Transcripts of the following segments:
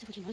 Ntsis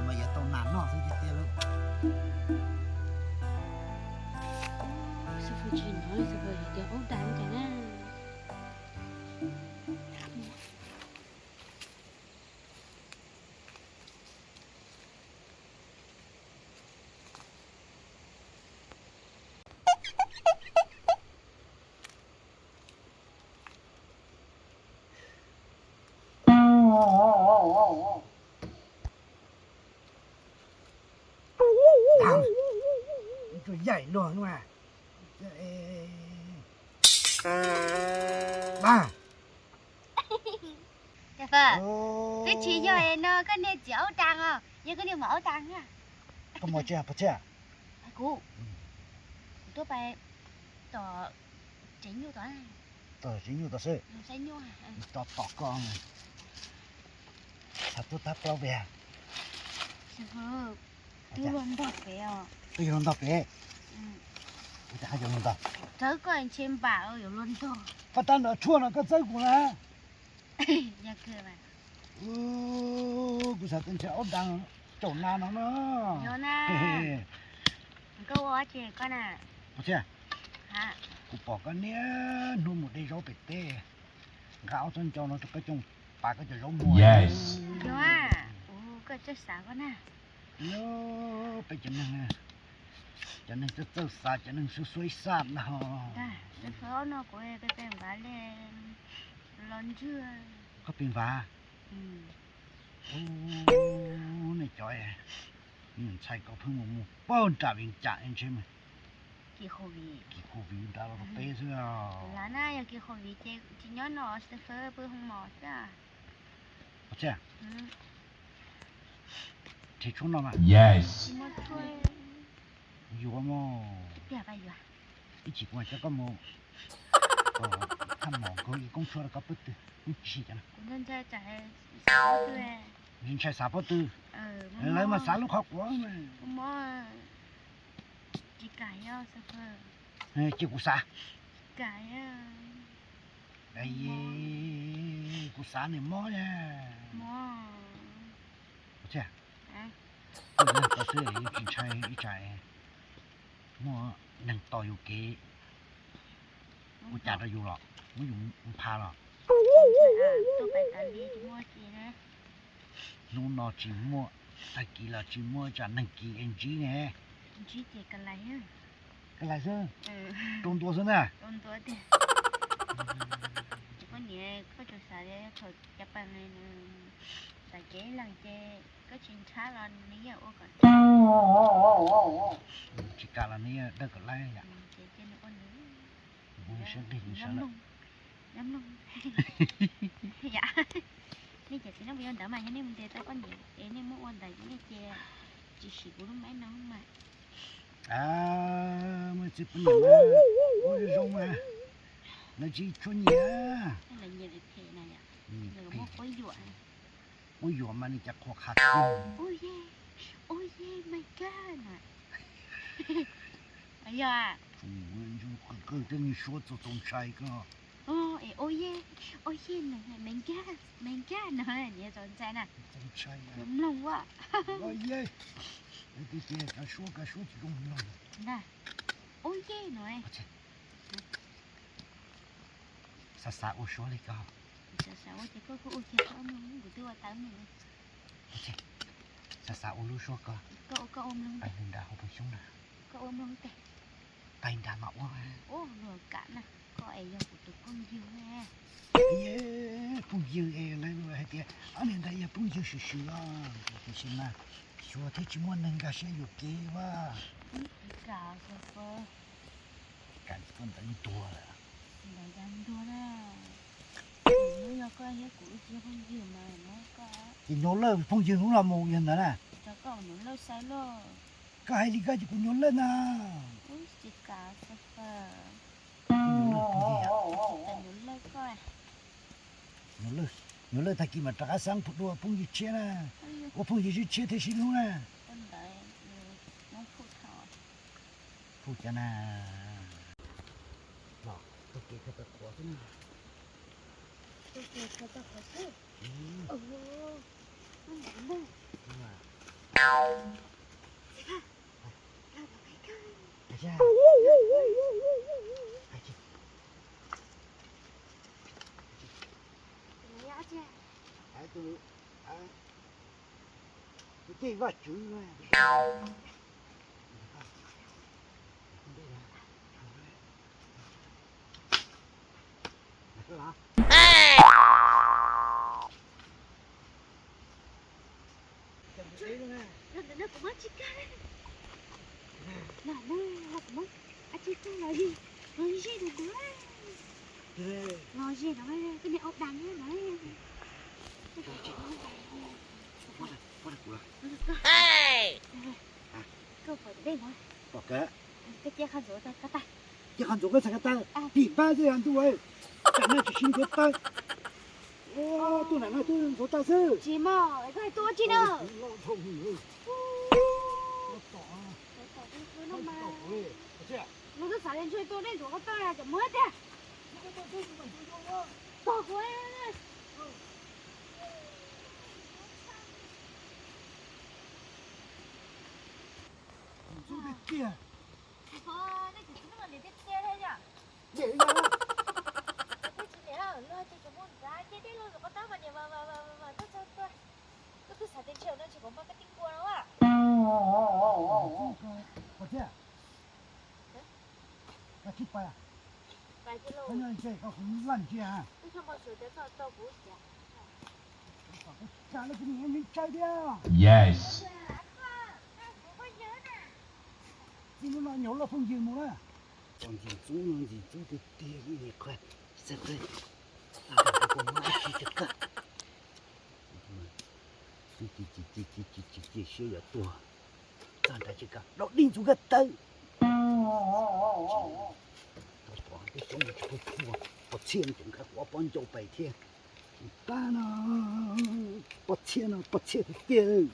mas yuav tau nas noj xwb tiag tiag lauj. Xib fwb tsis hnov li, xib fwb hais tias aub dag cas na. Tsuas yaim luag no. Twb tsis yog no, koj niag txiv aub dag os, yog koj niag maum aub dag na. Koj mus tsis pov tseg? Kuv, kuv tuaj pais tom tsev nyuj tom, tom tsev nyuj tom xwb. Saib nyuj, tos tom koj. Txhais tuaj tab plaub pem. Twb luag ntog pem os. Twb yog luag ntog pem. Ua cas yuav luag ntog? Txawb koj ntshe npam yuav luag ntog. Koj tab nrov tshuaj no koj txawb kuv na. Kuv xav tias ntshe aub dag caum nas no na. Koj ua dab tsi koj na? Pov tseg, kuv pom koj niaj hnub mus de zaub pem teb, nqa ob tsob ncau no rau koj coj pas koj cov zaub muag. Yuav, koj txawj xav koj na. Peb cov neeg, cov neeg txawj txawj xav, cov neeg xuab xuab ib xab na ho. Nqa li los ntswg. Koj pes npav? Ub, nej cov, ntshai koj pheej mus mus pag nram Vias Cas ntshe mas. Kis covid nrad los peb xwb. Tsis nyob no, pw hoo mos xwb. Rhe tshuab no mas. Yuav mog. Ib chim kuv mam coj koj mus thaj mos, kuv ib koob tshuab rau koj pab twg, koob tsis cov no. Ntshai xav pob tw, lawv mas xav lub qhov quav. Cia kuv xav. Kuv xav nws mob. Tsis ntshai ib tsam muaj neeg tos yus kev ua cas rau yus los muab yus pha los. Hnub no tsis muaj, tag kis los tsis muaj tsam neeg kis es ntsib ne. Ka lais xwb, rau ntua xwb na. Poj niam, koj tsuas xav tias yog thaum cov pes nws xav cev leeg ces koj tsis ntshab los nws yeej ua kom tsis kam los nws yeej dawj kom laib yom. Nyob mloog, nyob mloog. Nej cov txiv neej puas yog ntawd mas yog nej mus ntes tau poj niam es nej muab ua ntawd nej ces tsis siv kuv lub maib no mas. Muaj txiv poj niam ua zoo mas lawv tsis tshua nyiam. Quab yuam mas nws cas qhuas qha. Yog, qw qw tej nws suab txaus txaus ntshai koj. Ua yej, ua yej no, me nkaj, me nkaj no, nws txaus ntshai na. Mloog ua. Ua yej, tias kav suab kav suab tsis zoo mloog. Ua yej no. Xav xav ua suab li koj. Xav xav ua ces koj kuj ua kiag koj mloog, kuv twb ua tau mloog. Xav xav ua lub suab koj. Koj ua koj ua mloog. Pais nrad hauv paus xyoob na. Koj ua mloog tes. Pais nrad mas ua. Ua luag kam na, koj es yog kuv tus phooj ywg na. Phooj ywg es lawv hais tias ob niag ntawd yog phooj ywg swm swm os, tiam sis mas xyuas thiab tsis muaj neeg nkag siab yuam kev ua. Koj ntawd ntuag lawm. Ntawd cas ntuag na. Hnub yog koj thiab kuv wb tsis yog phooj ywg mas hnub koj. Ces Nyuj Lawj phooj ywg hnub no mus yog ntawd na. Cov koj Nyuj Lawj sai loj. Koj hais li koj ces kuv Nyuj Lawj na. Ub, tsis kav xwb. Nyuj Lawj phooj ywg. Tsis tas Nyuj Lawj koj. Nyuj Lawj, Nyuj Lawj tag kis mas rov qab xab phu dua phooj ywg tshiab na. Ua phooj ywg tshiab thiab sib hlub na. Phooj cov na. Los taug kev khaws tau qhuav xwb na. Taug kev khaws tau qhuav xwb. Tus, tus tej Vaj Tswv. Los ntawm no kuv muab tsis kag. Los no kuv muab, a, tsis kag los, los ze rau kuv. Los ze no, koj niam au dam no. Koj pom dej no. Koj cia qhov ntxuav koj tag. Cia qhov ntxuav koj tag, koj tag. Tim pab xwb ntuj, tam no tsis sib ntxuav taw. Tuaj nram no tuaj ntxuav taw xwb. Tsis mas koj hais tuaj tsis na. Nws twb xav tias ntshe tuaj nej ntxuav koj taw na, cov muab tiag. Tos kuv. Ntxuav tiag tiag. Nej cov txiv neej no liam tiag tiag li yom. Liam li yom. Twb tsis liam, luag hais tias tsuas muaj nrad ces dej los ntxuav koj taw mas niam mas mas mas mas tuaj txog tuaj. Koj twb xav tias ntshe no tsis pom mas koj tib npua no a. Koj tsis pais. Koj nyob ntshe koj kuv laj ntsia. Wb txhob npau suav tias koj tau kuv cas. Tsam no kuv niam ntshaw thiab. Yes. Txij hnub no nyuag loj phooj ywg mus na. Pom ntxim ntxub no ntxim ntxub tiag tiag li nim qhov xab qab. Tsis tsis tsis tsis tsis siab yuav tuag. Txog nrad tsis kam dau dib ntxuv kab tawb. Pom tib xyoob tsis pub pua, pos txhiaj tseem nqhis quav pob ncau pais thiab. Pab no, pos txhiaj no pos txhiaj tiag tiag.